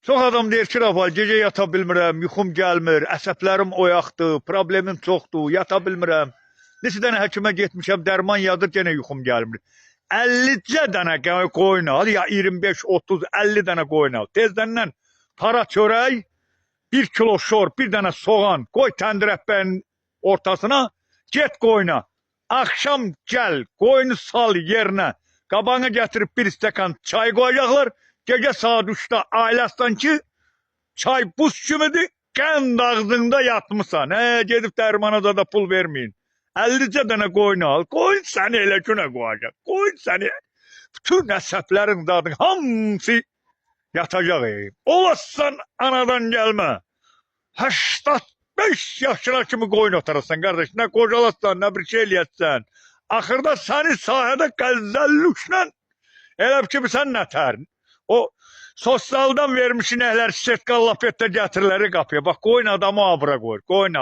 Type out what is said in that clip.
Çox adam deyir ki, Rafal, gecə yata bilmirəm, yuxum gəlmir, əsəblərim oyaqdır, problemim çoxdur, yata bilmirəm. Neçə dənə həkimə getmişəm, dərman yadır, genə yuxum gəlmir. 50-cə dənə qoyun al, ya 25, 30, 50 dənə qoyun al. Tezdəndən para çörək, 1 kilo şor, bir dənə soğan qoy təndir ətbəyin ortasına, get qoyuna. Axşam gəl, qoyunu sal yerinə. Qabağına gətirib bir stəkan çay qoyacaqlar. Gecə saat 3-də ailəsən ki, çay buz kimidir, qənd ağzında yatmısan. Hə, gedib dərmana da pul verməyin. 50-cə dənə qoyun al. Qoyun səni elə günə qoyacaq. Qoyun səni bütün əsəblərin zadın hamısı yatacaq. Olassan anadan gəlmə. 85 yaşına kimi qoyun otarırsan qardaş. Nə qocalassan, nə bir şey eləyəsən. Axırda səni sahədə qəzzəllüklə elə ki sən nətər. O sosialdan vermiş inəklər setka lafetdə gətirirlər qapıya. Bax qoyun adamı abıra qoyur. Qoyun al.